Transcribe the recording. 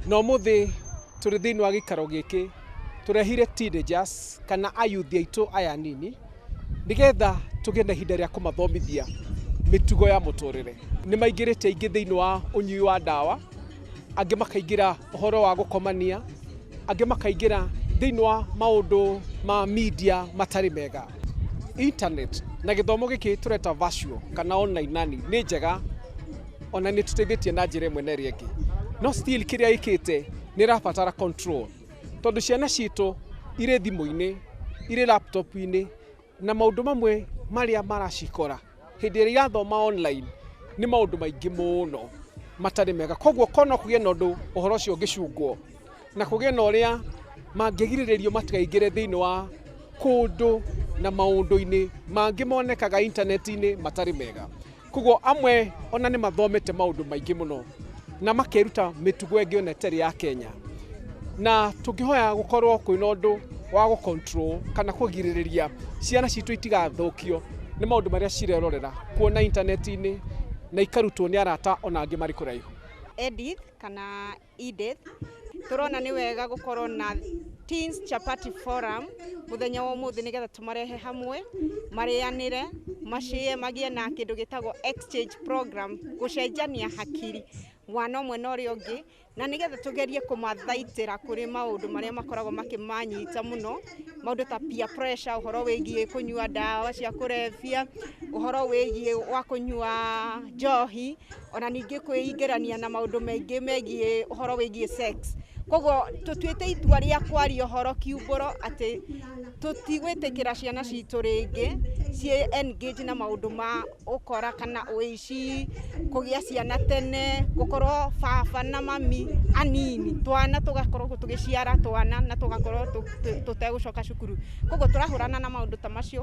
Na ũmũthĩ tũrĩ thĩinĩ wa gĩikaro gĩkĩ tũrehire teenagers kana ayuthi aitũ aya anini nĩgetha tũgĩe na ihinda rĩa kũmathomithia mĩtugo ya mũtũrĩre. Nĩ maingĩrĩte aingĩ thĩinĩ wa ũnyui wa ndawa, angĩ makaingĩra ũhoro wa gũkomania, angĩ makaingĩra thĩinĩ wa maũndũ ma media matarĩ mega. Internet na gĩthomo gĩkĩ tũreta virtual kana online learning nĩ njega, ona nĩ tũteithĩtie na njĩra ĩmwe na ĩrĩa ĩngĩ, no still kĩrĩa ĩkĩte nĩ ĩrabatara control, tondũ ciana citũ irĩ thimũ-inĩ, irĩ laptop-inĩ, na maũndũ mamwe marĩa maracikora hĩndĩ ĩrĩa irathoma online nĩ maũndũ maingĩ mũno matarĩ mega. Koguo korwo no kũgĩe na ũndũ ũhoro ũcio ũngĩcungwo na kũgĩe na ũrĩa mangĩgirĩrĩrio matikaingĩre thĩinĩ wa kũndũ na maũndũ-inĩ mangĩ monekaga intaneti-inĩ matarĩ mega. Koguo amwe ona nĩ mathomete maũndũ maingĩ mũno na makeruta mĩtugo ĩngĩ ona ĩtarĩ ya Kenya, na tũngĩhoya gũkorwo kwĩna ũndũ wa gũ control kana kũgirĩrĩria ciana citũ itigathũkio nĩ maũndũ marĩa cirerorera kuona intaneti-inĩ na ikarutwo nĩ arata ona angĩ marĩ kũraihu. Edith kana Edith, turona nĩ wega gũkorwo na Teens Chapati Forum muthenya wa ũmũthĩ nĩgetha tũmarehe hamwe, marĩanĩre, macie, magĩe na kĩndũ gĩtagwo exchange program, gũcenjania hakiri mwana ũmwe na ũrĩa ũngĩ, na nĩgetha tũgerie kũmathaitĩra kũrĩ maũndũ marĩa makoragwo makĩmanyita mũno, maũndũ ta peer pressure, ũhoro wĩgiĩ kũnyua ndawa cia kũrebia, ũhoro wĩgiĩ wa kũnyua njohi, ona ningĩ kwĩingĩrania na maũndũ maingĩ megiĩ ũhoro wĩgiĩ sex. Koguo tũtuĩte itua rĩa kwaria ũhoro kiumbũro atĩ tũtigwĩtĩkĩra ciana citũ rĩngĩ ciĩ engage na maũndũ ma ũkora kana ũici, kũgĩa ciana tene, gũkorwo baba na mami anini, twana tũgakorwo tũgĩciara twana na tũgakorwo tũtegũcoka cukuru. Koguo tũrahũrana na maũndũ ta macio.